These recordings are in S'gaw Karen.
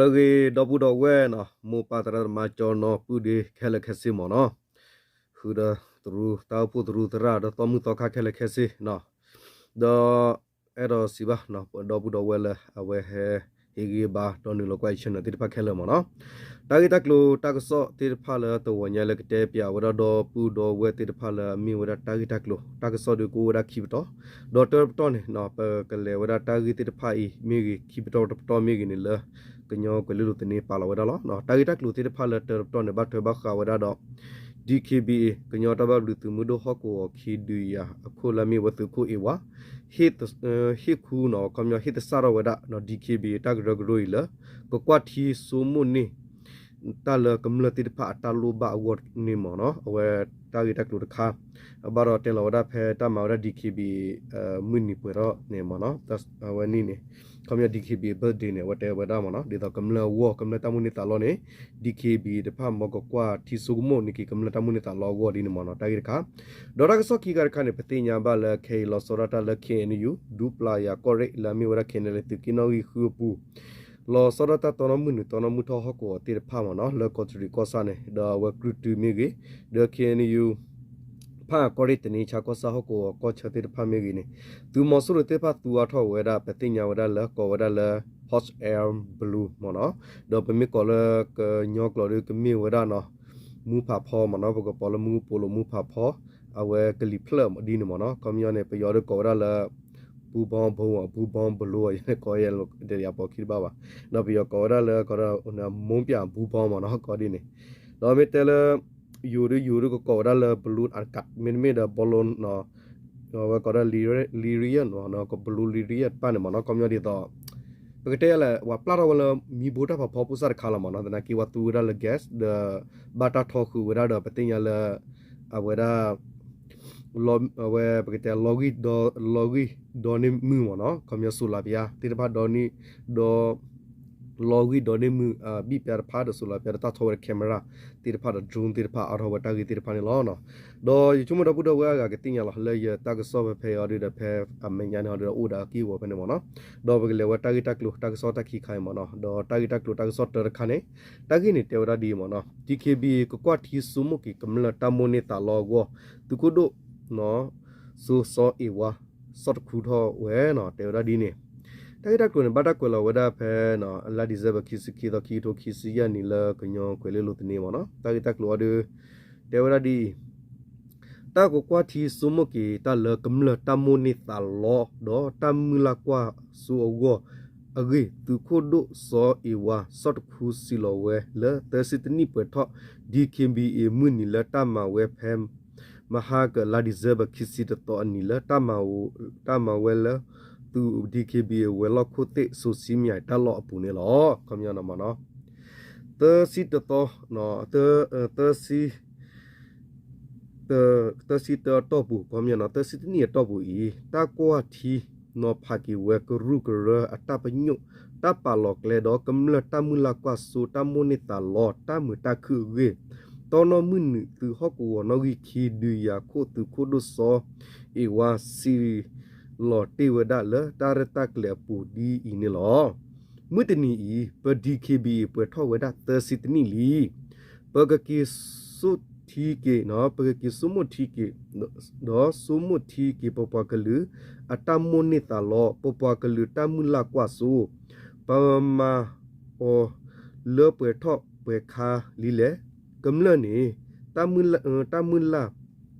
အဂ့ၤ ဒီပုၢ်ဒီဝဲၢ်နီၤ, မိၢ်ပၢ်သရၣ်သမါ ကၠီနီၤ ပုၢ်ဒ့ခဲလၢာ်ခဲဆ့မ့ၢ်နီၤ, ဃုာ်ဒီးတရူး တၢ်အိၣ်ဖှိၣ်တရူးသရၣ်ဒီးသီမုၣ်သီခါခဲလၢာ်ခဲဆ့နီၤ, ဒီးအဲၣ်ဒိးစံးဘၣ် ဒီပုၢ်ဒီဝဲၢ်လၢအဝဲဟဲ ဟ့ၣ်ဂံၢ်ဘါဒီးနုာ်လီၤကွၢ်ယ channel သ့ၣ်တဖၣ်ခဲလၢာ်မ့ၢ်နီၤ, တၢ်ဂ့ၢ်တၢ်ကျိၤတၢ်ကစီၣ်သ့ၣ်တဖၣ်လၢတဝီညါလၢကတဲပၠးဝဲဒၣ်ဒီပုၢ်ဒီဝဲၢ်သ့ၣ်တဖၣ်လၢအမ့ၢ်ဝဲဒၣ်တၢ်ဂ့ၢ်တၢ်ကျိၤ တၢ်ကစီၣ်ဒုးကအိၣ်ဝဲဒၣ်ခံပတီၢ်, ဒီးတၢ်ပတီၢ်န့ၣ် ပကလဲၤဝဲဒၣ်တၢ်ဂ့ၢ်သ့ၣ်တဖၣ်အံၤမ့ၢ်ဂ့ၤ ခံပတီၢ်တပတီၢ်မ့ၢ်ဂ့ၤန့ၣ်လၢ ကညီကွဲၤလ့လိၤသန့ပာ်လီၤဝဲဒၣ်လီၤ. တၢ်ဂ့ၢ်တၢ်ကျိၤသ့ၣ်တဖၣ်လၢတၢတပတီၢ်န့ၣ် ဘၣ်ထွဲဘၣ်ဃးဝဲဒၣ်ဒီး DKBA ကညီတၢ်ဘၣ်ဘျုးသုးမုၢ်ဒိၣ်ဟီၣ်ကဝီၤခံဒုးယၤအခိၣ်လၢအမ့ၢ်ဝဲသုးခိၣ်အ့ဝါ ဟ့ၣ်ခူနီၤ ခီပညီဟ့ၣ်သဆၣ်ထီၣ်ဝဲဒၣ် DKBA တၢ်ကရၢကရိအံၤလၢ ကကွၢ်ထံဆိကမိၣ်န့ၢ် တၢ်လၢကမျၢၢ်သ့ၣ်တဖၣ်အတၢ်လိၣ်ဘၣ်အဂီၢ်န့ၣ်မ့ၢ်နီၤ အဝဲတၢ်ဂ့ၢ်တၢ်ကျိၤတခါ အဘၣ်ဒီးတဲလီၤဝဲဒၣ်ဖဲတၢ်မၤဝဲဒၣ် DKBA မုၢ်နံၤပှဲၤထီၣ်န့ၣ်မ့ၢ်နီၤ အဝဲန့ၣ်န့ၣ် ခီပညီ DKBA birthday န့ၣ် အဝဲတဲဝဲဒၣ်မ့ၢ်နီၤ ဒ်သိးကမျၢၢ်အဂီၢ် ကမျၢၢ်တၢ်မိၣ်န့ၢ်သးလီန့ၣ် DKBA တဖၣ်မ်ကကွၢ်ထံဆိကမိၣ်န့ၢ်က့ၤကမျၢၢ်တၢ်မိၣ်န့ၢ်သးလီအဂီၢ်ဒ်န့ၣ်မ့ၢ်နီၤ တၢ်ဂ့ၢ်တခါ ဒီးတၢ်ကစီၣ်ခံခါတခါန့ၣ် ပသ့ၣ်ညါဘၣ်လၢခဲအံၤ လီၤဆီဒၣ်တၢ်လၢ KNU ဒူပျၤယၤကီၢ်ရ့ၣ် လၢအမ့ၢ်ဝဲဒၣ် KNLA သုးက့နီၣ်ဂံၢ်ဃုအပူၤ လီၤဆီဒၣ်တၢ်တီနီၣ်မုၢ်နုာ် တီနီၣ်မုၢ်ထီၣ်ဟီၣ်ကဝီၤသ့ၣ်တဖၣ်မ့ၢ်နီၤ လၢကီးတရံးကီၢ်ဆၣ်န့ၣ် ဒီးအဝဲကြုၢ်တုၤမ့ၢ်ဂ့ၤ ဒီး KNU ဖၣ်ကီၢ်ရ့ၣ်တနံၤဆါကီၢ်ဆၣ်ဟီၣ်ကဝီၤကီၢ်ဆၢသ့ၣ်တဖၣ်မ့ၢ်ဂ့ၤန့ၣ် သုးမီၤစိရိၤသ့ၣ်တဖၣ်သူအါထီၣ်ဝဲဒၣ် ပသ့ၣ်ညါဝဲဒၣ်လၢကိးဝဲဒၣ်လၢ Hot Air Balloon မ့ၢ်နီၤ ဒီးပမ့ၢ်ကိးလၢကညီကျိာ်ဒီးကမ့ၢ်ဝဲဒၣ်နီၤ မူဖးဖီမ့ၢ်နီၤ ပကကိးလၢမူပိာ်လိၤမူဖးဖီ အဝဲကလံၤဖျၢၣ်ဒ်န့ၣ်မ့ၢ်နီၤ ခီပညီန့ၣ် ပယီၤဒီးကိးဝဲဒၣ်လၢ ဘူးဘီဘိ ဘူးဘီဘလိ ယကိးယဲဒီးယပိာ်ခံတဘၣ်ဘၣ် ဒီးပယီၤကိးဝဲဒၣ်လၢ ကိးဒၣ် မူပျၢ်ဘူးဘီမ့ၢ်နီၤ ကိးဒ်န့ၣ် ဒီးမ့ၢ်တဲလၢ ယိၤဒီးယိၤဒီးကကိးဝဲဒၣ်လၢ balloon အကး မ့တမ့ၢ်ဒီး balloon နီၤ အဝဲကိးဒၣ် Lyrian နီၤ balloon Lyrian တဖၣ်န့ၣ်မ့ၢ်နီၤ ခီပညီဒ်သိး ပကတဲလဲၣ် ပှၤပျၢ်ထီၣ်ဝဲလၢမံဘိတၢ်ဖးဖီဖိစၢ်တခါလီၤမ့ၢ်နီၤ သနာ်က့ပှၤသူဝဲဒၣ်လၢ gas ဒီး ဘၣ်တၢ်ထီဃုာ်ဝဲဒၣ်ဒီး ပသ့ၣ်ညါလၢ အဝဲဒၣ် အဝဲပကတဲ လီၤဂံၢ်ဒီန့ၢ်မုၢ်မ့ၢ်နီၤ ခီပညီ solar ပယါသ့ၣ်တဖၣ်ဒီန့ၢ် ဒီ လီၤဂံၢ်ဒီန့ၢ်မုၢ် ဘံၣ်ပယါတဖၣ်ဒီး solar ပယါဒီးတၢ်ထီဝဲဒၣ် camera သ့ၣ်တဖၣ်ဒီး drone သ့ၣ်တဖၣ်အါထီၣ်ဝဲတၢ်ဂ့ၢ်သ့ၣ်တဖၣ်န့ၣ်လီၤ. ဒီးယဆိကမိၣ်ဒီပုၢ်ဒီဝဲၢ်အဂၤကသ့ၣ်ညါလီၤ လၢယတၢ်ကစီၣ်ဖဲဖဲအံၤအီၤဒုးဒီး ဖဲအမဲာ်ညါန့ၣ်အီၤဒုးဒီး အိၣ်ဒီးအက့ၢ်အဂီၤဖဲန့ၣ်မ့ၢ်နီၤ ဒီးပကလဲၤဝဲတၢ်ဂ့ၢ်တၢ်ကျိၤ တၢ်ကစီၣ်တၢ်ခံခါအံၤမ့ၢ်နီၤ ဒီးတၢ်ဂ့ၢ်တၢ်ကျိၤတၢ်ကစီၣ်တၢတခါန့ၣ် တၢ်ဂ့ၢ်န့ၣ်တဲဝဲဒၣ်ဒ်အံၤမ့ၢ်နီၤ DKBA ကကွၢ်ထံဆိကမိၣ်က့ၤကမျၢၢ်တၢ်မိၣ်န့ၢ်သးလီအဂီၢ် သုးခိၣ်ဒိၣ် စီၤအ့ဝါ ဆီၣ်တခူထီၣ်ဝဲနီၤ တဲဝဲဒၣ်ဒ်န့ၣ် တၢ်ဂ့ၢ်တၢ်ကျိၤန့ၣ် ဘၣ်တၢ်ကွဲးလီၤဝဲဒၣ်ဖဲ လါ December ခံဆံခံသီ ခံကထိခံဆံယဲၢ်နံၣ် လၢကညီကွဲၤလ့လိၤသန့မ့ၢ်နီၤ တၢ်ဂ့ၢ်တၢ်ကျိၤအီၤဒုး တဲဝဲဒၣ်ဒ်အံၤ တၢ်ကကွၢ်ထံဆိကမိၣ်က့ၤတၢ်လၢကမျၢၢ်တၢ်မိၣ်န့ၢ်သးလီ ဒီးတၢ်မုၢ်လၢ်ကွၢ်စိအဂီၢ်အဂ့ၢ် သုးခိၣ်ဒိၣ်စီၤအ့ဝါ ဆီၣ်တခူစံးလီၤဝဲလၢ သၢဆံတနံၣ်ပှဲၤထီၣ် DKBA မုၢ်နံၤလၢတၢ်မၤဝဲဖဲ မဟါက လါ December ခံဆံတသီအနံၤ လၢတၢ်မၤဝဲလၢ သုး DKBA ဝဲၤလီၢ်ခိၣ်သ့ၣ် စိၤဆံမၠဲးတၢ်လီၢ်အပူၤန့ၣ်လီၤ. ခီပညီမ့ၢ်နီၤ သၢဆံတသီ သၢ သၢဆံ သၢဆံတၢအတီၢ်ပူၤ ခီပညီနီၤ သၢဆံတနံၣ်အတီၢ်ပူၤအံၤ တၢ်ကွၢ်ထံနီၤဖးက့ၤဝဲကရူၢ်ကရၢအတၢ်ပညိၣ် တၢ်ပာ်လီၤကျဲဒီးကမျၢၢ်တၢ်မုၢ်လၢ်ကွၢ်စိ တၢ်မိၣ်န့ၢ်သးလီ တၢ်မုာ်တၢ်ခုၣ်အဂ့ၢ် တီနီၣ်မုၢ်နုာ်သုးဟီၣ်ကဝီၤနီၣ်ဂံၢ်ခံ ဒုးယၤခိၣ်သုးခိၣ်ဒိၣ်စီၤအ့ဝါ စံးလီၤတ့ၢ်ဝဲဒၣ်လၢတၢ်ရဲၣ်တၢ်ကျဲၤအပူၤဒ်အံၤန့ၣ်လီၤ. မုၢ်တနံၤအံၤ ပ DKBA ပှဲၤထီၣ်ဝဲဒၣ်သၢဆံတနံၣ်လံ. ပကက့ၤဆိထံက့ၤ ပကက့ၤဆိကမိၣ်ထံက့ၤ ဒီးဆိကမိၣ်ထံက့ၤ ပပှၤကလုာ်အတၢ်မိၣ်န့ၢ်သးလီ ပပှၤကလုာ်တၢ်မုၢ်လၢ်ကွၢ်စိ ပမၤအီၤလၢပှဲၤထီၣ်ပှဲၤခါလံလဲၣ်. ကမျၢၢ်န့ၣ် တၢ်မုၢ်လၢ် တၢ်မုၢ်လၢ်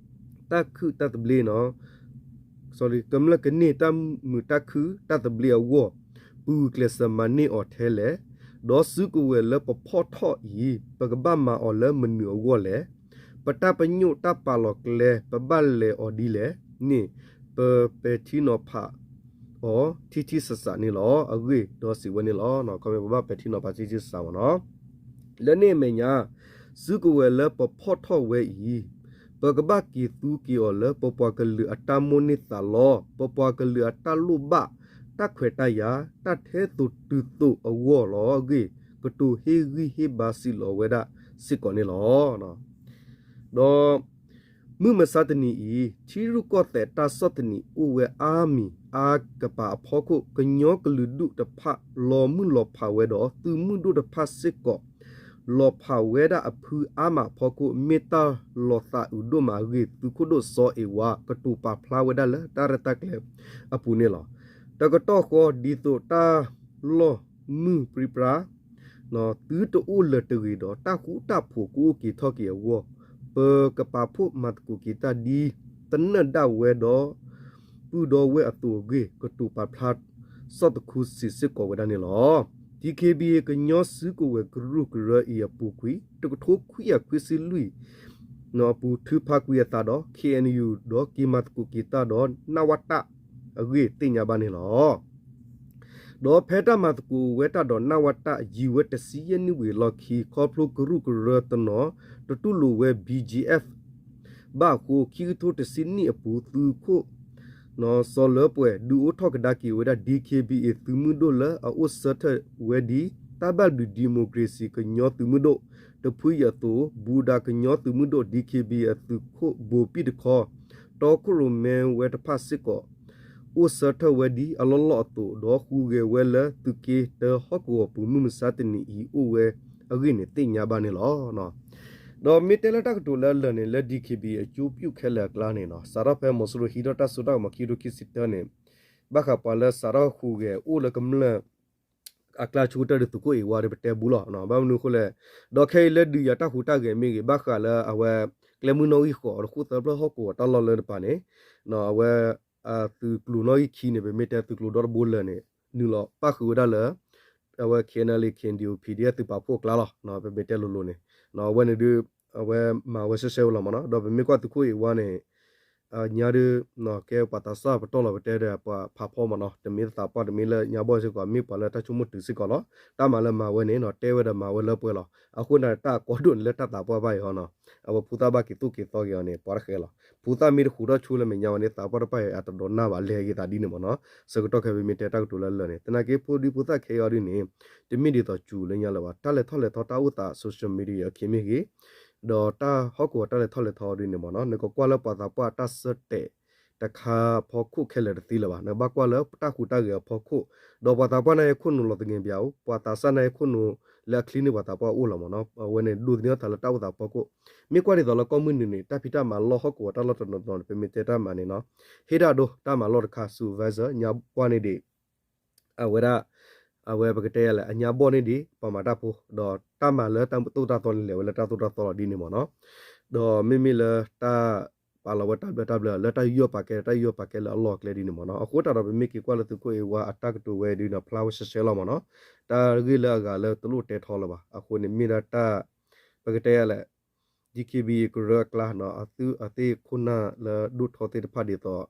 တၢ်ခုၣ်တၢ်သဘျ့နီၤ ကမျၢၢ်ကန့ၢ်တၢ်မုာ်တၢ်ခုၣ်တၢ်သဘျ့အဂီၢ် ပဂုာ်ကျဲးစၢးမၤန့ၢ်အီၤထဲလဲၣ်. ဒီးစုကဝဲၤလၢပဖီၣ်ထီၣ်အံၤ ပကဘၣ်မၤအီၤလၢမနုၤအဂီၢ်လဲၣ်. ပတၢ်ပညိၣ်တၢ်ပာ်လီၤကျဲ ပဘၣ်လဲၤအီၤဒ်လဲၣ်န့ၣ် ပပဲာ်ထံနီၤဖးအီၤထံထံဆးဆးန့ၣ်လီၤ. အဂ့ၢ်ဒီးစံးဝဲန့ၣ်လီၤ. ခီပညီပဘၣ်ပဲာ်ထံနီၤဖးထံထံဆးဆးမ့ၢ်နီၤ လၢန့ၣ်အမဲာ်ညါ စုကဝဲၤလၢပဖီၣ်ထီၣ်ဝဲအံၤ ပကဘၣ်က့ၤသူက့ၤအီၤလၢပပှၤကလုာ်အတၢ်မိၣ်န့ၢ်သးလီ ပပှၤကလုာ်အတၢ်လိၣ်ဘၣ် တၢ်ခွဲးတၢ်ယာ် တၢ်ထဲသိးတုၤသိးအဂီၢ်လီၤ. အဂ့ၢ် ကတိၤဟ့ၣ်ဂံၢ်ဟ့ၣ်ဘါစံးလီၤဝဲဒၣ်စ့ၢ်ကီးန့ၣ်လီၤ. ဒီး မုၢ်မဆါတနံၤအံၤ ထံရူၢ်ကီၢ်သဲးတၢ်ဆီၣ်သနံးအိၣ်ဝဲအါမံၤအါကပၤအဖီခိၣ် ကညီကလုာ်ဒူၣ်တဖၣ်လီၤမုၢ်လီၤဖးဝဲဒီး သုးမုၢ်ဒိၣ်တဖၣ်စ့ၢ်ကီး လီၤဖးဝဲဒၣ်အဖုအါမးအဖီခိၣ် မ့ၢ်တၢ်လီၤသးအုးဒိၣ်မးအဂ့ၢ် သုးခိၣ်ဒိၣ်စီၤအ့ဝါ ကတိၤပာ်ဖျါဝဲဒၣ်လၢတၢ်ရဲၣ်တၢ်ကျဲၤအပူၤန့ၣ်လီၤ. တကတီၢ်ဃီဒ်သိးတၢ်လီၢ်မုၢ်ပြံပြါ သုတအိၣ်လၢၤတဂ့ၤဒီး တၢ်ဃူတၢ်ဖိးကအိၣ်က့ၤထီၣ်က့ၤအဂီၢ် ပကပာ်ဖှိၣ်မၤသကိးက့ၤတၢ်ဒ်သနၢၣ်ဒၣ်ဝဲဒီး ပုၢ်ဒီဝဲၢ်အသိးအဂ့ၢ် ကတိၤပာ်ဖျါ စီၣ်သခူစံးစ့ၢ်ကီးဝဲဒၣ်န့ၣ်လီၤ. ဒံၣ်ခ့ဘံၣ် ကညီစုကဝဲၤကရူၢ်ကရၢအံၤအပူၤကွံာ် တကထိခွံကယၤခွံဆံလွံၢ် အပူၤထုးဖးကွံာ်အသးဒီး ခ့ၣ်အဲၣ်ယူၣ် ဒီးက့ၤမၤသကိးက့ၤတၢ်ဒီး နဝတ အဂ့ၢ်သ့ၣ်ညါဘၣ်န့ၣ်လီၤ. ဒီးဖဲတၢ်မၤသကိးဝဲတၢ်ဒီး နဝတ ယံာ်ဝဲတဆံယဲၢ်နံၣ်ဝံၤအလီၢ်ခံ ခီဖျိကရူၢ်ကရၢတနီၤ တတူၢ်လိာ်ဝဲ ဘံၣ်ကၠံၣ်အဲၣ် ဘၣ်အဃိ ခံကထိတဆံနံၣ်အပူၤ သုးခိၣ် စီၤလၢပှဲၤ ဒုးအိၣ်ထီၣ်ကဒါက့ၤဝဲဒၣ် ဒံၣ်ခ့ဘံၣ်အံၤ သုးမုၢ်ဒိၣ်လၢအအိၣ်ဆၢထၢၣ်ဝဲဒ် တၢ်ဘၣ်ဘျုးဒံၣ်မိၣ်ကရ့စံၣ်ကညီသုးမုၢ်ဒိၣ် တဖုအံၤအသိး ဘူးဒးကညီသုးမုၢ်ဒိၣ် ဒံၣ်ခ့ဘံၣ်အသုးခိၣ်ဘိးဘံၣ်တခီ တီခိၣ်ရိၣ်မဲဝဲတဖၣ်စ့ၢ်ကီး အိၣ်ဆၢထၢၣ်ဝဲဒ်အလီၢ်လီၢ်အသိး ဒီးဟူးဂဲၤဝဲလၢသုးက့တၢဟီၣ်ကဝီၤပူၤ မုၢ်မဆါတနံၤအံၤအိၣ်ဝဲအဂ့ၢ်န့ၣ် သ့ၣ်ညါဘၣ်န့ၣ်လီၤ. ဒီးမ့ၢ်တဲလၢတၢ်ကတိၤလၢအလၢာ်န့ၣ် လၢ ဒံၣ်ခ့ဘံၣ်အကၠိပၠူၣ်ခဲလၢာ်အကျါန့ၣ် စးထီၣ်ဖဲမီၤစိရိၤဟံးထီၣ်တၢ်စိတၢ်ကမီၤ ခံကထိခံဆံတၢန့ၣ် ဘၣ်ဃးပှၤလၢစးထီၣ်ဟူးဂဲၤအိၣ်လၢကမျၢၢ် အကျါဆူကတၢၢ်ဒီးသုးခိၣ်အ့ဝါဒီးပတဲဘူးလီၤ. ဘၣ်မနုၤအဃိလဲၣ်, ဒီးခဲအံၤလၢဒုးယၤတၢ်ဟူးတၢ်ဂဲၤမ့ၢ်ဂ့ၤ ဘၣ်ဃးလၢအဝဲ ကျဲမုၢ်နီၣ်ဂံၢ်ဃိး တဃိၣ်သၢဖျၢၣ်ဟီၣ်ကဝီၤတၢ်လီၢ်လၢတပၤန့ၣ် အဝဲ သုးကျိၤနီၣ်ဂံၢ်ခံန့ၣ် ပမ့ၢ်တဲသုးကျိၤဒီတဘိလၢာ်န့ၣ် နုာ်လီၤပၣ်ဃုာ်ဝဲဒၣ်လၢ အဝဲ ခ့ၣ်အဲၣ်ယူၣ် ခ့ၣ်အဲၣ်ယူၣ် ပီၣ်ဒံၣ်အၣ် သုးပာ်ဖှိၣ်အကျါလီၤ. ပမ့ၢ်တဲလိၤလိၤန့ၣ် အဝဲန့ၣ်ဒုး အဝဲမၤဝဲရှဲရှဲဝဲလီၤမ့ၢ်နီၤ. ဒီးပမ့ၢ်ကွၢ်သုးခိၣ်အ့ဝါန့ၣ် ညါဒုး ကဲပှၤသးစၢ်ပတီၢ်လီၤ ပတဲဒီးပှၤဖးဖီမ့ၢ်နီၤ, တမ့ၢ်သးပှၢ်တမ့ၢ်လၢညါဘီၣ်စ့ၢ်ကီး မ့ၢ်ပှၤလၢတၢ်ဆိကမိၣ်တုၤစ့ၢ်ကီးလီၤ. တၢ်မၤလၢမၤဝဲန့ၣ်နီၤ တဲဝဲဒီးမၤဝဲလၢပှဲၤလီၤ. အဃိန့ၣ် တၢ်အကီဒိၣ်န့ၣ်လၢတၢ်သးပှၢ်တဖၣ်အံၤဟီနီၤ, အဝဲဖိသၣ်ဘၣ်က့ၤသိၣ်က့ၤသီက့ၤအီၤန့ၣ် ပှၤတဃဲလီၤ. ဖိသၣ်မ့ၢ်တဃူထီၣ်ဆိလၢမဲာ်ညါဝဲန့ၣ် သးပှၢ်တဖၣ်အံၤအတဒိးနၢ်ဘၣ် လဲၤက့ၤသးဒ်န့ၣ်မ့ၢ်နီၤ. ဆၢကတီၢ်ခဲအံၤပမ့ၢ်တဲတၢ်ကတိၤလၢလၢာ်န့ၣ် သနာ်က့ဖိဒံဖိသၣ်ခဲအံၤအီၤဒ်န့ၣ် တမ့ၢ်ဒ်သိးစူၤလၢညါလၢၤဘၣ်. တၢ်လဲၤထီၣ်လဲၤထီတၢ်အိၣ်သး social media အခံမ့ၢ်ဂ့ၤ ဒီးတၢ်ဟီၣ်ကဝီၤတၢ်လဲၤထီၣ်လဲၤထီအီၤဒ်န့ၣ်မ့ၢ်နီၤ, နကကွၢ်လၢပှၤသးပှၢ်တၢ်ဆၢတဲာ်တခါအဖီခိၣ်ခဲလၢာ်တသ့လၢၤဘၣ်. နကဘၣ်ကွၢ်လၢတၢ်ဟူးတၢ်ဂဲၤအဖီခိၣ်, ဒီးပှၤသးပှၢ်န့ၣ်ဟဲခိၣ်နူာ်လီၤသငဲးဘၣ်အိၣ်, ပှၤသးစၢ်န့ၣ်ဟဲခိၣ်နူာ်လၢအချံန့ၢ်ပှၤသးပှၢ်အိၣ်လီၤမ့ၢ်နီၤ. အဝဲန့ၣ်ဒိးသန့ၤထီၣ်သးလၢတၢ်အိၣ်သးဖီခိၣ်, မ့ၢ်ကွၢ်ဒ်သိးလၢကီၢ်မုၢ်နုာ်န့ၣ် တၢ်ဖံးတၢ်မၤလီၢ်ဟီၣ်ကဝီၤတၢ်လီၢ်တနီၤနီၤန့ၣ် ပမ့ၢ်တဲတၢ်မၤန့ၣ်နီၤ, ဟ့ၣ်တၢ်ဒိ တၢ်မၤလီၢ်တခါ supervisor ညါပှၢ်န့ၣ်ဒံး အဝဲဒၣ် အဝဲပကတဲယၤလဲၣ် အညါဘီၣ်န့ၣ်ဒံး ပှၤမၤတၢ်ဖိ, ဒီးတၢ်မၤလၢတၢ်သိၣ်တၢ်သီန့ၣ် လဲၤဝဲလၢတၢ်သိၣ်တၢ်သီလီၤဒ်န့ၣ်မ့ၢ်နီၤ. ဒီးမ့မ့ၢ်လၢတၢ်ပာ်လီၤဝဲတၢ်ဘျၢတၢ်ဘျၢ လၢတၢ်ယူးယီၣ်ပာ်ကဲ တၢ်ယူးယီၣ်ပာ်ကဲလၢအလီၢ်အကျဲဒ်န့ၣ်မ့ၢ်နီၤ. အဃိသတးဒီး ပမ့ၢ်က့ၤကွၢ်လၢသုးခိၣ်အ့ဝါအတၢ်ကတိၤဝဲဒ်န့ၣ် ဖျါဝဲရှဲရှဲလီၤမ့ၢ်နီၤ. တၢ်ဂ့ၢ်လၢအဂၤလၢတလိၣ်တဲထီလၢၤဘၣ်. အဃိန့ၣ်မ့ၢ်ဒၣ်တၢ် ပကတဲယၤလဲၣ် ဒံၣ်ခ့ဘံၣ်ကရၢအကျါနီၤ အသုးအသ့ၣ်ခိၣ်နၢ်လၢဒိၣ်ထီသ့ၣ်တဖၣ်ဒ်သိး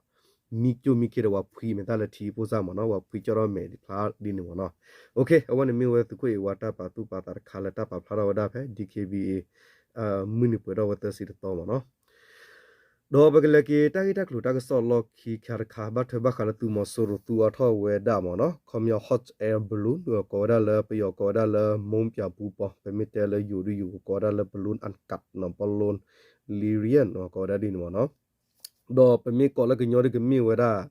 မံကၠိမံခ့ဒီး ပှၤဖှံမဲာ်သၣ်လၢထံဖိစၢ်မ့ၢ်နီၤ, ပှၤဖှံကၠီထီၣ်မဲာ်ဖျါဒ်န့ၣ်မ့ၢ်နီၤ. အဝဲန့ၣ်မ့ၢ်ဝဲသုးခိၣ်အ့ဝါတၢ်ပာ်သူၣ်ပာ်သးတခါလၢတၢ်ပာ်ဖျါထီၣ်ဝဲဒၣ်ဖဲ ဒံၣ်ခ့ဘံၣ်အ့ မုၢ်နံၤပှဲၤထီၣ်ဝဲသၢဆံတသီမ့ၢ်နီၤ. ဒီးပကလဲၤက့ၤတၢ်ဂ့ၢ်တၢ်ကျိၤတၢ်ကစီၣ်လီၢ်ခံခါတခါ ဘၣ်ထွဲဘၣ်ဃးလၢသုးမီၤစိရိၤသူအါထီၣ်ဝဲဒၣ်မ့ၢ်နီၤ, ခီပညီ hot air balloon ကိးဝဲဒၣ်လၢပယီၤကိးဝဲဒၣ်လၢ မိၢ်ပၠးပူပီၤ, ပမ့ၢ်တဲလၢယိၤဒုယိၤကိးဝဲဒၣ်လၢ balloon အၣ်ကးနီၤ, balloon လံရံယၣ်နီၤ ကိးဝဲဒၣ်ဒ်န့ၣ်မ့ၢ်နီၤ. ဒီးပမ့ၢ်ကိးလၢကညီဒုကမ့ၢ်ဝဲဒၣ်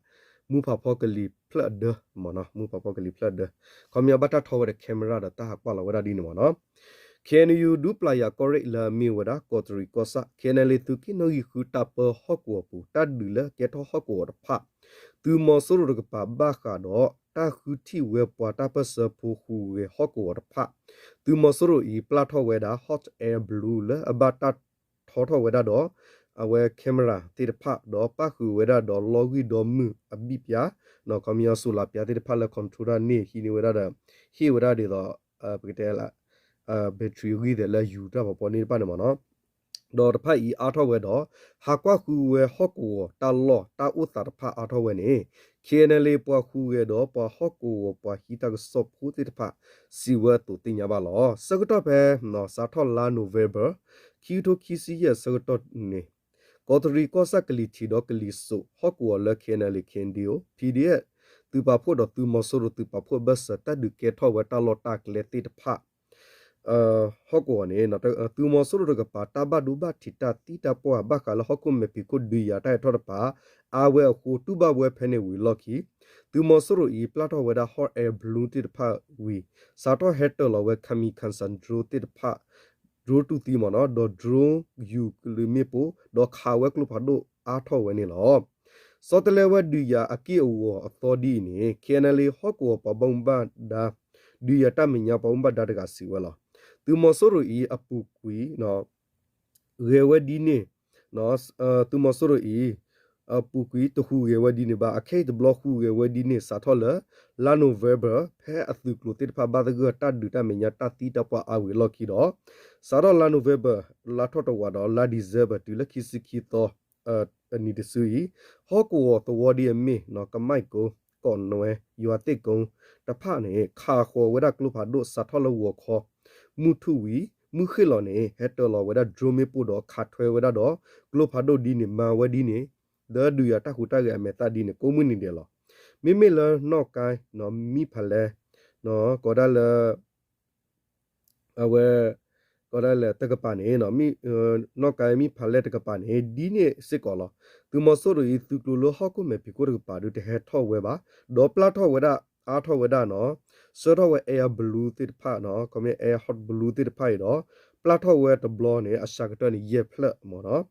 မူဖးဖီကလံၤဖျၢၣ်အဒၢမ့ၢ်နီၤ, မူဖးဖီကလံၤဖျၢၣ်အဒၢ, ခီပညီဘၣ်တၢ်ထီဝဲဒီး camera ဒီးတၢ်ဟးကွၢ်လီၤဝဲဒၣ်ဒ်န့ၣ်မ့ၢ်နီၤ. ခ့ၣ်အဲၣ်ယူၣ် ဒူပျၢ်ယၤကီၢ်ရ့ၣ်လၢအမ့ၢ်ဝဲဒၣ် ကီးတရံးကီၢ်ဆၣ်, ခ့ၣ်အဲၣ်ယူၣ် သုးက့ၣ်နီၣ်ဂံၢ်ဃုတၢ်ပၢဟီၣ်ကဝီၤပူၤ တၢ်ဒုးလၢကဲထီၣ်ဟီၣ်ကဝီၤတဖၣ် သုးမီၤစိရိၤတကပၤဘၣ်ဃးဒီး တၢ်ဃုထံၣ်ဝဲပှၤတၢ်ပၢၢ်ဆၢဖိဟူးဂဲၤဟီၣ်ကဝီၤတဖၣ်, သုးမီၤစိရိၤအံၤပျၢ်ထီၣ်ဝဲဒၣ် hot air balloon လၢအဘၣ်တၢ်ထီထီၣ်ဝဲဒၣ်ဒီး အဝဲ camera သ့ၣ်တဖၣ် ဒီးပၣ်ဃုာ်ဝဲဒၣ်ဒီးလီၢ်ဂံၢ်ဒီမုၢ်အဘံၣ်ပၠၣ်, ခီပညီ solar ပၠၣ်သ့ၣ်တဖၣ်လၢ control တၢ်န့ၢ်ဟံးန့ၢ်ဝဲဒၣ်ဒီး ဟ့ၣ်ဝဲဒၣ်ဒ်သိး ပကတဲလၢ battery အဂံၢ်သဲးလၢယူၤတၢ်ဖီဖီန့ၣ်တဖၣ်န့ၣ်မ့ၢ်နီၤ. ဒီးတဖၣ်အံၤအါထီၣ်ဝဲဒီး ဟးကွၢ်ဃုဝဲဟီၣ်ကဝီၤတၢ်လီၢ်တၢ်အိၣ်သးတဖၣ်အါထီၣ်ဝဲန့ၣ် ခ့ၣ်အဲၣ်ယူၣ် ပှၤဟူးဂဲၤဒီးပှၤဟီၣ်ကဝီၤပှၤဟံးတၢ်ကစီၣ်ဖိသ့ၣ်တဖၣ် စံးဝဲအသိးသ့ၣ်ညါဘၣ်လီၤ. ဆၢကတီၢ်ဖဲ စးထီၣ်လါ November ခံကထိခံဆံယဲၢ်အဆၢကတီၢ်န့ၣ် ကီးတရံးကီၢ်ဆၣ်ကလံၤထံးဒီးကလံၤစိးဟီၣ်ကဝီၤလၢ ခ့ၣ်အဲၣ်ယူၣ် ခ့ၣ်အဲၣ်ယူၣ် PDF သုးပာ်ဖှိၣ်ဒီးသုးမီၤစိရိၤသုးပာ်ဖှိၣ်အဘၢၣ်စၢၤ တၢ်ဒုးကဲထီၣ်ဝဲတၢ်လီၢ်တၢ်ကျဲသ့ၣ်တဖၣ် ဟီၣ်ကဝီၤန့ၣ် သုးမီၤစိရိၤတကပၤ တၢ်ဘၣ်ဒိဘၣ်ထံးတၢ်သံတၢ်ပှၢ် ဘၣ်ဃးလၢဟီၣ်ခိၣ်မဲာ်ဖံးခိၣ်ဒုးယၤတၢ်ဟဲထီၣ်တကပၤ အါဝဲအဃိ တူၢ်ဘၣ်ဝဲဖဲန့ၣ်ဝံၤလီၢ်ခံ သုးမီၤစိရိၤအံၤ ပျၢ်ထီၣ်ဝဲဒၣ် hot air balloon သ့ၣ်တဖၣ်ဝံၤ စးထီၣ်ဟဲတၢၤလီၤဝဲ kamikaze drone သ့ၣ်တဖၣ် drone တူၢ်သံမ့ၢ်နီၤ ဒီး drone ယူၤကလုာ်မ့ၣ်ပိၢ် ဒီးခးဝဲကျိဖးဒိၣ်အါထီၣ်ဝဲန့ၣ်လီၤ. ဆီတလဲဝဲဒုးယၤအက့ၢ်အဂီၤအသီဒ်အံၤန့ၣ် KNLA ဟီၣ်ကဝီၤပှၤဘၣ်မူဘၣ်ဒါ ဒုးယၤတၢ်မဲာ်ညါပှၤဘၣ်မူဘၣ်ဒါတဂၤစံးဝဲလီၤ. သုးမီၤစိရိၤအံၤအပူၤကွံာ် ဂဲၤဝဲဒ်န့ၣ် သုးမီၤစိရိၤအံၤ အပူၤကွံာ်တဟူးဂဲၤဝဲဒ်န့ၣ်ဘၣ် အခဲအံၤတဘျီဟူးဂဲၤဝဲဒ်န့ၣ် စးထီၣ်လၢ လါ November ဖဲအသုးကျိၤသ့ၣ်တဖၣ်ဘၣ်သဂၢၢ်တၢ်ဒုးတၢ်မဲာ်ညါတၢ်သံတၢ်ပှၢ်အါဝံၤအလီၢ်ခံဒီး စးထီၣ်လါ November လါထီၣ်တဝာ်ဒီးလါ December တုၤလၢခံဆံခံသီ အနံၤတစုအံၤ ဟီၣ်ကဝီၤသဝီဒ်အမ့ၢ် ကမၣ်ကိ ကီးနွဲ ယွၤသ့ၣ်ကိတဖၣ်န့ၣ် ခးဃီၤဝဲဒၣ်ကျိဖးဒိၣ်စးထီၣ်လၢဂီၤခီ မုၢ်ထူၣ်ဝံၤ မုၢ်ဃ့ၢ်လီၤန့ၣ် ဟဲတၢၤလီၤဝဲဒၣ် drone မ့ၣ်ပိၢ်ဒီးခးထွဲဝဲဒၣ်ဒီး ကျိဖးဒိၣ်ဒ်န့ၣ် မၤဝဲဒ်န့ၣ် လၢဒုးယၤတၢ်ဟူးတၢ်ဂဲၤအမဲာ်သၣ်ဒ်န့ၣ် ကိးမုၢ်နံၤဒဲးလီၤ. မ့မ့ၢ်လၢနီၣ်ကါ မံၣ်ဖးလဲ ကီးဒၣ်လၢ အဝဲ ကီးဒၣ်လၢတကပၤန့ၣ် နီၣ်ကါမံၣ်ဖးလဲတကပၤန့ၣ် ဒ်န့ၣ်စ့ၢ်ကီးလီၤ. သုးမီၤစိရိၤအံၤ သုးကျိၤလၢဟီၣ်ခိၣ်မဲာ်ဖံးခိၣ်တကပၤဒုးတဟဲထီၣ်ဝဲဘၣ် ဒီးပျၢ်ထီၣ်ဝဲဒၣ် အါထီၣ်ဝဲဒၣ်နီၤ ဆှၢထီၣ်ဝဲ air balloon သ့ၣ်တဖၣ်နီၤ ခီမ့ၢ် air hot balloon သ့ၣ်တဖၣ်အံၤဒီး ပျၢ်ထီၣ်ဝဲတဘျီန့ၣ် အစှၤကတၢၢ်န့ၣ် ယဲၢ်ဖျၢၣ်မ့ၢ်နီၤ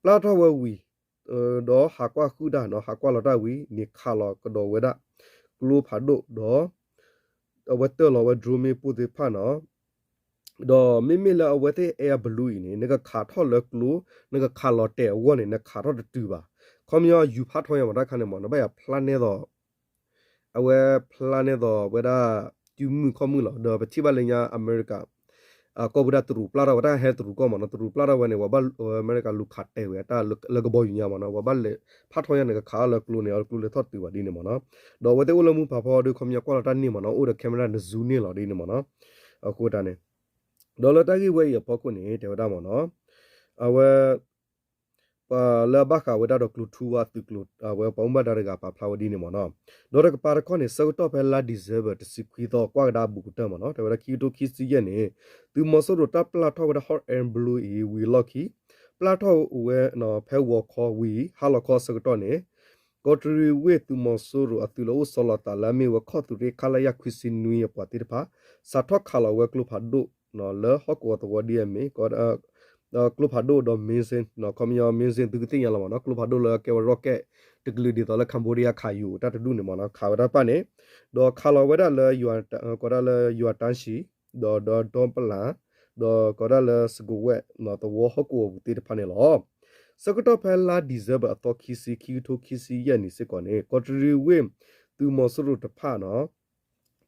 ပျၢ်ထီၣ်ဝဲဝံၤ ဒီးဟးကွၢ်ဃုာ်တၢ်နီၤ ဟးကွၢ်လီၤတၢ်ဝံၤန့ၣ် ခးလီၤကဒီးဝဲဒၣ် ကျိဖးဒိၣ်ဒီး အဝဲတၢၤလီၤဝဲ drone မ့ၣ်ပိၢ်သ့ၣ်တဖၣ်နီၤ ဒီးမ့မ့ၢ်လၢအဝဲသ့ၣ် air balloon အံၤန့ၣ် နကခးထီၣ်လၢကျိ နကခးလီၤတဲာ်အဂီၢ်န့ၣ် နခးထီၣ်တတုၤဘၣ်. ခီပညီယူၤဖးထီညါမ့ၢ်တၢ်ခါန့ၣ်မ့ၢ် နဘၣ်ယၤဖျါနဲသိး အဝဲဖျါနဲသိးဝဲဒၣ် တုၤမုၢ်ခီၣ်မုၢ်လီၤ ဒီးပထံၣ်ဘၣ်လၢညါအမဲရကၤ ကီၢ်ပူၤဒၣ်တရူးပျၢ်ထီၣ်ဝဲတၢ်ဟဲတရူးကီၢ်မ့ၢ်နီၤ တရူးပျၢ်ထီၣ်ဝဲန့ၣ် ပှၤဘၣ်အမဲရကၤလူၤခးတဲာ်ဝဲတၢ်လၢကဘီယူၤညါမ့ၢ်နီၤ ပှၤဘၣ်လဲၤဖးထီညါန့ၣ် ကခးအီၤလၢကျိန့ၣ် အီၤကျိလဲၤထီၣ်တုၤဘၣ်ဒ်န့ၣ်မ့ၢ်နီၤ ဒီးအဝဲသ့ၣ်အိၣ်လၢမူဖးဖီဒီး ခီပညီကွၢ်လီၤတၢ်န့ၢ်မ့ၢ်နီၤ အိၣ်ဒီး camera န့ၣ် zoom န့ၢ်လီၤဒ်န့ၣ်မ့ၢ်နီၤ အဃိတၢ်န့ၣ် ဒီးလၢတၢ်ဂ့ၢ်ဝဲအံၤအဖီခိၣ်န့ၣ် တဲဝဲဒၣ်မ့ၢ်နီၤ အဝဲ ပှၤလၢအဘၣ်ဃးဝဲဒၣ်ဒီးကျိထူဝါသုးကျိၤ အဝဲပှၤမူဘၣ်ဒါတဂၤပာ်ဖျါဝဲဒ်န့ၣ်မ့ၢ်နီၤ ဒီးတကပၤတခီန့ၣ် ဆၢကတီၢ်ဖဲလါ December တဆံခွံသီ ကွၢ်ကဒါအဘူးကတၢၢ်မ့ၢ်နီၤ တဲဝဲဒၣ်ခံကထိခံဆံယဲၢ်န့ၣ် သုးမီၤစိရိၤတၢ်ပျၢ်ထီၣ်ဝဲဒၣ် hot air balloon အံၤဝံၤလီၢ်ခံ ပျၢ်ထီၣ်ဝဲဖဲဂီၤခီဝံၤ ဟါလီၤခီအဆၢကတီၢ်န့ၣ် ကီးတရံးဝ့ၢ်သုးမီၤစိရိၤ အသုးလီၢ်အိၣ်ဆီလီၤသးလၢအမ့ၢ်ဝဲခီၣ်သုးရ့ၣ် ခလရ ခွံဆံနွံအပှၤသ့ၣ်တဖၣ် စးထီၣ်ခးလီၤဝဲကျိဖးဒိၣ် လၢဟီၣ်ကဝီၤသဝီဒ်အမ့ၢ် ကျိဖးဒိၣ်ဒီး missile ခီပညီ missile သုကသ့ၣ်ညါလီၤမ့ၢ်နီၤ ကျိဖးဒိၣ်လၢကဲဝဲ rocket တကလုာ်ဒ်သိးလၢ Cambodia ခးယိာ်တၢ်တဒူၣ်န့ၣ်မ့ၢ်နီၤ ခးဝဲဒၣ်တဖၣ်န့ၣ် ဒီးခးလီၤဝဲဒၣ်လၢ ကီးဒၣ်လၢယွၤတၢ်ဆံး ဒီး ဒီးဒီပလၣ် ဒီးကီးဒၣ်လၢစကဝဲၣ် သဝီဟီၣ်ကဝီၤပူၤသ့ၣ်တဖၣ်န့ၣ်လီၤ. ဆၢကတီၢ်ဖဲလါ December အသီခံဆံ ခံကထိခံဆံယဲၢ်နံၣ်စ့ၢ်ကီးန့ၣ် ကီးတရံးဝ့ၢ် သုးမီၤစိရိၤတဖၣ်နီၤ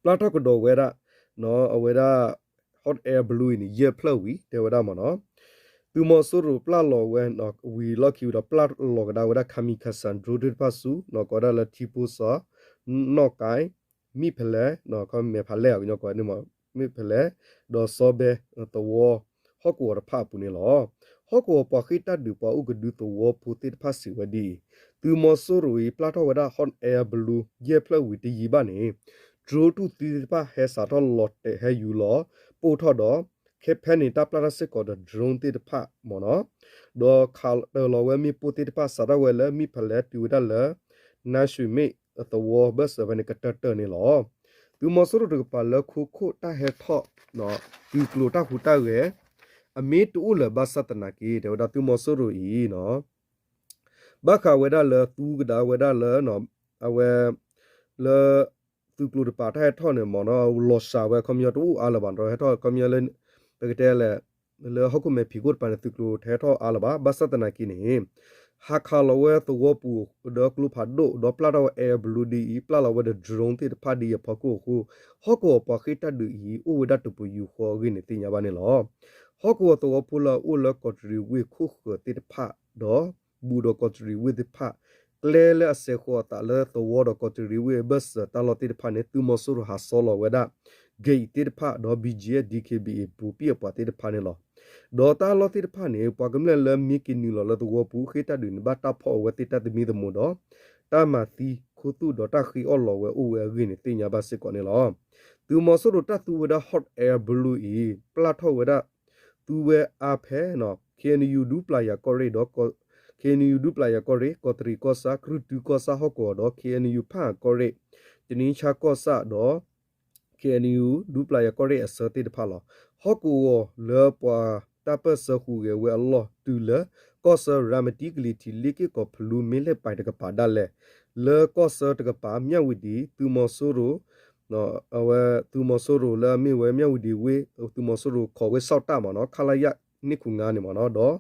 ပျၢ်ထီၣ်ကဒီးဝဲဒၣ် အဝဲဒၣ် hot air balloon အံၤန့ၣ် ယဲၢ်ဖျၢၣ်ဝံၤ တဲဝဲဒၣ်မ့ၢ်နီၤ သုးမီၤစိရိၤပျၢ်လီၤဝဲဝံၤလီၢ်ခံဝံၤဒီး ပျၢ်လီၤကဒါဝဲဒၣ် kamikaze drone သ့ၣ်တဖၣ်ဆူ ကီးဒၣ်လၢထံဖိစီၤ နီၣ်ကါ မံၣ်ဖဲလဲၣ် မဲာ်ဖးလဲၣ် ကညီကီးန့ၣ်မ့ၢ် မံၣ်ဖဲလဲၣ် ဒီးစီၤဘဲ သဝီ ဟီၣ်ကဝီၤတဖၣ်အပူၤန့ၣ်လီၤ. ဟီၣ်ကဝီၤပှၤဃ့ၢ်တၢ်ဒုးပှၤအိၣ်ကဒုသဝီဖိသ့ၣ်တဖၣ်စံးဝဲဒ်အံၤ, သုးမီၤစိရိၤအံၤ ပျၢ်ထီၣ်ဝဲဒၣ် hot air balloon ယဲၢ်ဖျၢၣ်ဝံၤတယံာ်ဘၣ်န့ၣ် drone တူၢ်သံသ့ၣ်တဖၣ်ဟဲစးထီၣ်လီၤတဲာ်ဟဲယူၤလီၤ ပိၢ်ထီၣ်ဒီး ခဲဖဲန့ၣ် တၢ်ပျၢ်တၢ်စ့ၢ်ကီးဒီး drone သ့ၣ်တဖၣ်မ့ၢ်နီၤ ဒီးခးတၢၤလီၤဝဲမ့ၣ်ပိၢ်သ့ၣ်တဖၣ် စးထီၣ်ဝဲလၢမံၣ်ဖဲလဲၣ် တုၤဝဲဒၣ်လၢ နါရွှေမ့ၣ်သဝီဘၢၣ်စၢၤဖဲန့ၣ် ကတၢၢ်တၢၢ်န့ၣ်လီၤ. သုးမီၤစိရိၤတကပၤလၢခိခိၣ်တၢ်ဟဲထီၣ် သုးကျိၤတၢ်ဟူးတၢ်ဂဲၤ အမ့ၢ်တအိၣ်လၢၤဘၣ်ဆၣ်သနာ်က့ တဲဝဲဒၣ်သုးမီၤစိရိၤအံၤ ဘၣ်ဃးဝဲဒၣ်လၢသူကဒါဝဲဒၣ်လၢ အဝဲ လၢ သုးကျိၤတကပၤတၢ်ဟဲထီၣ်န့ၣ်မ့ၢ်နီၤ လီၤစှၤဝဲ ခီပညီတအိၣ်အါလၢၤဘၣ် ဒီးဟဲထီၣ်ခီပညီလၢ ပကတဲလဲၣ် လၢဟီၣ်ခိၣ်မဲာ်ဖံးခိၣ်တကပၤန့ၣ် သုးကျိၤတဟဲထီၣ်အါလၢၤဘၣ် ဘၣ်ဆၣ်သနာ်က့န့ၣ် ဟးခးလီၤဝဲသဝီပူၤဒီးကျိဖးဒိၣ် ဒီးပျၢ်ထီၣ်ဝဲ air balloon ဒ်အံၤ ပျၢ်လီၤဝဲဒီး drone သ့ၣ်တဖၣ်ဒ်အံၤအဖီခိၣ်အဃိ ဟီၣ်ကဝီၤပှၤဃ့ၢ်တၢ်ဒုးအံၤ အိၣ်ဝဲဒၣ်တပယူာ်ဃီအဂ့ၢ်န့ၣ်သ့ၣ်ညါဘၣ်န့ၣ်လီၤ. ဟီၣ်ကဝီၤသဝီဖိလၢအအိၣ်လၢကီးတရံးဝ့ၢ်ခိၣ်ဃၢၤသ့ၣ်တဖၣ် ဒီး ဘူးဒီးကီးတရံးဝ့ၢ်သ့ၣ်တဖၣ် ကျဲလၢအစဲးဃီၤအသးလၢသဝီဒီးကီးတရံးဝ့ၢ်အဘၢၣ်စၢၤတၢ်လီၢ်သ့ၣ်တဖၣ်န့ၣ် သုးမီၤစိရိၤဟးစီလီၤဝဲဒၣ် gate သ့ၣ်တဖၣ် ဒီး BGF DKBA ဘူးပံၣ်အပှၤသ့ၣ်တဖၣ်န့ၣ်လီၤ. ဒီးတၢ်လီၢ်သ့ၣ်တဖၣ်န့ၣ် ပှၤကမျၢၢ်လၢမ့ၢ်က့ၤနုာ်လီၤလၢသဝီပူၤ ဃ့ၢ်တၢ်ဒုးန့ၣ် ဘၣ်တၢ်ဖီၣ်အဝဲသ့ၣ်တၢ်သမံသမိးဒီး တၢ်မၤသံ တၢ်ခူသူၣ်ဒီးတၢ်ဃ့အီၣ်လီၤဝဲအိၣ်ဝဲအဂ့ၢ်န့ၣ် သ့ၣ်ညါဘၣ်စ့ၢ်ကီးန့ၣ်လီၤ. သုးမီၤစိရိၤတၢ်သူဝဲဒၣ် hot air balloon အံၤ ပျၢ်ထီၣ်ဝဲဒၣ် သူဝဲအါဖဲ ခ့ၣ်အဲၣ်ယူၣ် ဒူပျၢ်ယၤကီၢ်ရ့ၣ်ဒီး ခ့ၣ်အဲၣ်ယူၣ် ဒူပျၢ်ယၤကီၢ်ရ့ၣ်, ကီးတရံးကီၢ်ဆၣ်, ကြုၢ်တုကီၢ်ဆၣ်ဟီၣ်ကဝီၤဒီး ခ့ၣ်အဲၣ်ယူၣ် ဖၣ်အၣ်ကီၢ်ရ့ၣ်, တနံဆၣ်ကီၢ်ဆၣ်ဒီး ခ့ၣ်အဲၣ်ယူၣ် ဒူပျၢ်ယၤကီၢ်ရ့ၣ်အဆၢသ့ၣ်တဖၣ်လီၤ. ဟီၣ်ကဝီၤလၢပှၤတၢ်ပၢၢ်ဆၢဟူးဂဲၤဝဲအလီၢ်တုၤလၢ ကီၢ်ဆၢရၤမတံကလံၤထံး လ့ၣ်က့ၣ်ကီးဖလူ မ့ၢ်လဲၣ်ပၢၢ်တကပၤဒၣ်လဲာ် လၢကီၢ်ဆၢတကပၤ မၠၣ်ဝတံၤ သုးမီၤစိရိၤ အဝဲသုးမီၤစိရိၤလၢအမ့ၢ်ဝဲမၠၣ်ဝတံၤဝ့ၢ် သုးမီၤစိရိၤခိးဝ့ၢ်စီၣ်တၢ်မ့ၢ်နီၤ ခလရ နှစ်ခုငါးန့ၣ်မ့ၢ်နီၤ ဒီး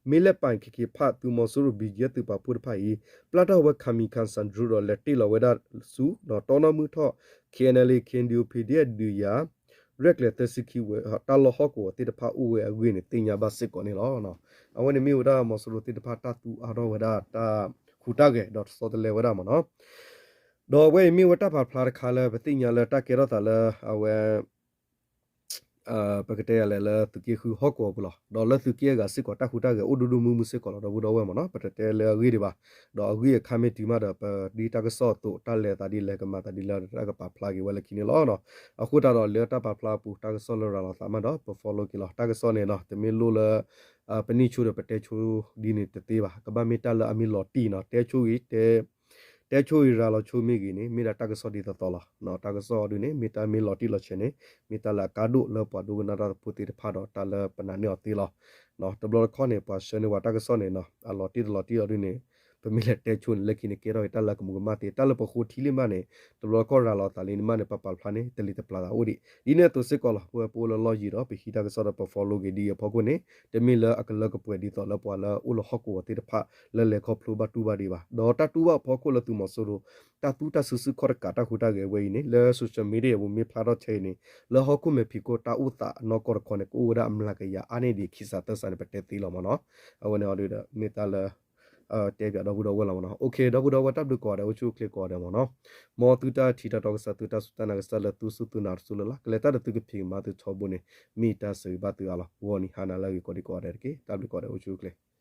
မ့ၢ်လဲၣ်ပၢၢ် ခံခံဖၣ် သုးမီၤစိရိၤ ဘံကဲ သုးပာ်ဖှိၣ်တဖၣ်အံၤ ပျၢ်ထီၣ်ဝဲ kamikaze drone ဒီးလဲၤတ့ၢ်လီၤဝဲဒၣ်ဆူ ဒီးတီနီၣ်မုၢ်ထီၣ် ခ့ၣ်အဲၣ်ယူၣ် ခ့ၣ်အဲၣ်ယူၣ် ပီၣ်ဒ့ၣ် ဒုးယၤ ရဲၣ်ကျဲၤသၢဆံခံဝဲ တၢ်လီၢ်ဟီၣ်ကဝီၤသ့ၣ်တဖၣ်အိၣ်ဝဲအဂ့ၢ်န့ၣ် သ့ၣ်ညါဘၣ်စ့ၢ်ကီးန့ၣ်လီၤ. အဝဲန့ၣ်မ့ၢ်ဝဲဒၣ်မီၤစိရိၤသ့ၣ်တဖၣ်တၢ်သူအါထီၣ်ဝဲဒၣ်တၢ်ဟူးတၢ်ဂဲၤ ဒီးတဆီတလဲဝဲဒၣ်မ့ၢ်နီၤ ဒီးအဝဲအံၤမ့ၢ်ဝဲတၢ်ပာ်ဖျါတခါလၢပသ့ၣ်ညါလၢတၢ်ကဲထီၣ်သးလၢအဝဲ ပကတဲယၤလဲၣ်လၢသုးက့ဃုဟီၣ်ကဝီၤပူၤလီၤ. ဒီးလၢသုးက့အဂၤစ့ၢ်ကီးတၢ်ဟူးတၢ်ဂဲၤအိၣ်ဒိၣ်ဒိၣ်မုၢ်မုၢ်စ့ၢ်ကီးလီၤ ဒီပုၢ်ဒီဝဲၢ်မ့ၢ်နီၤ ပတတဲလၢအဂ့ၢ်ဒံးဘၣ်. ဒီးအဂ့ၢ်အခါမ့ၢ်တုၤမးဒီး ပဒ်တၢ်ကစီၣ်အသိး တၢ်လဲၤသးဒ်လဲၣ်ကမၤသးဒ်လဲၣ် တၢ်ကပာ်ဖျါက့ၤဝဲလၢခံန့ၣ်လီၤ. အဃိသတးဒီးလၢတၢ်ပာ်ဖျါအပူၤ တၢ်ကစီၣ်လၢရၤလီၤသးမးဒီး ပ follow က့ၤလီၤ တၢ်ကစီၣ်န့ၣ်နီၤ တမ့ၢ်လိၣ်လၢ ပန့ၢ်ဆိဒီးပတဲဆိဒ်န့ၣ်တသ့ဘၣ်. ကဘၣ်မ့ၢ်တၢ်လၢအမ့ၢ်လီၤတံၢ်နီၤ တဲဆိအံၤ တဲဆိအံၤရၤလီၤဆိမ့ၢ်ဂ့ၤန့ၣ် မ့ၢ်ဒၣ်တၢ်ကစီၣ်ဒ်သိးသိးလီၤ. တၢ်ကစီၣ်ဒ်န့ၣ် မ့ၢ်တၢ်မ့ၢ်လီၤတံၢ်လီၤဆဲးန့ၣ် မ့ၢ်တၢ်လၢအကါဒိၣ်လၢပှၤဒိကနၣ်တၢ်ဖိသ့ၣ်တဖၣ်ဒီးတၢ်လၢပနာ်န့ၢ်အီၤသ့လီၤ. တဘျီတခီၣ်န့ၣ် ပှၤဆှၢန့ၢ်ပှၤတၢ်ကစီၣ်န့ၣ်နီၤ အလီၤတံၢ်တလီၤတံၢ်အီၤဒ်န့ၣ် ပမ့ၢ်လဲၤတဲဆိန့ၣ် လၢခံန့ၣ် ကဲထီၣ်က့ၤတၢ်လၢကမူးကမၣ်သ့ တၢ်လၢပဃိထံလံမးန့ၣ် တဘျီတခီၣ်ရၤလီၤသးလံန့ၣ်မးန့ၣ် ပပာ်ဖျါန့ၣ် တလံၤတပျၢ်သးအိၣ်ဒံး ဒ်န့ၣ်အသိးစ့ၢ်ကီးလီၤ. ပဝဲပအိၣ်လၢလီၢ်ယံၤဒီး ပဟံးတၢ်ကစီၣ်ဒီးပ follow က့ၤဒ်အံၤအဖီခိၣ်န့ၣ် တမ့ၢ်လၢအကလၢကပှဲၤဒ်သိးလၢပှၤလၢအိၣ်လၢဟီၣ်ကဝီၤသ့ၣ်တဖၣ် လၢလဲၤခီဖျိဘၣ်တူၢ်ဘၣ်ဒံးဘၣ်. ဒီးတၢ်တူၢ်ဘၣ်အဖီခိၣ်လၢသုးမီၤစိရိၤ တၢ်သူတၢ်စုဆူၣ်ခီၣ်တကးတၢ်ဟူးတၢ်ဂဲၤဝဲအံၤန့ၣ် လၢ social media ပူၤမ့ၢ်ဖျါထီၣ်ဆဲအံၤန့ၣ် လၢဟီၣ်ခိၣ်မဲာ်ဖံးခိၣ်တၢ်အိၣ်သးနီၢ်ကီၢ်တခီန့ၣ် ကအိၣ်ဝဲဒၣ်အမျးကယၤအါန့ၢ်ဒံးခံစးသၢစးန့ၣ် ပတဲသ့လီၤမ့ၢ်နီၤ. အဝဲန့ၣ်အီၤဒီး မ့ၢ်တၢ်လၢ တဲပၠးဒီပုၢ်ဒီဝဲၢ်လီၤမ့ၢ်နီၤ. ဒီပုၢ်ဒီဝဲၢ်တၢ်ဘျုးကိးဂၤဒဲး အိၣ်ဆူၣ်အိၣ်ချ့ကိးဂၤဒဲးမ့ၢ်နီၤ. မ်သုတၢ်ထံၣ်တၢ်တီကစၢ် သုတၢ်စူၢ်တၢ်နာ်ကစၢ်လၢသုစူၢ်သုနာ်တစူၢ်လၢ်လၢ် ကလဲၤတၢ်ဒီးသုကဖံးကမၤသုထီဘိန့ၣ် မ့ၢ်တၢ်ဆၢဂ့ၤဘၣ်သုအါလီၤ. ဂီၤနံၤဟါနၤလၢအဂ့ၤကိးဒံးကိးဂၤဒဲးတက့ၢ်. တၢ်ဘျုးကိးဂၤဒဲး အိၣ်ဆူၣ်အိၣ်ချ့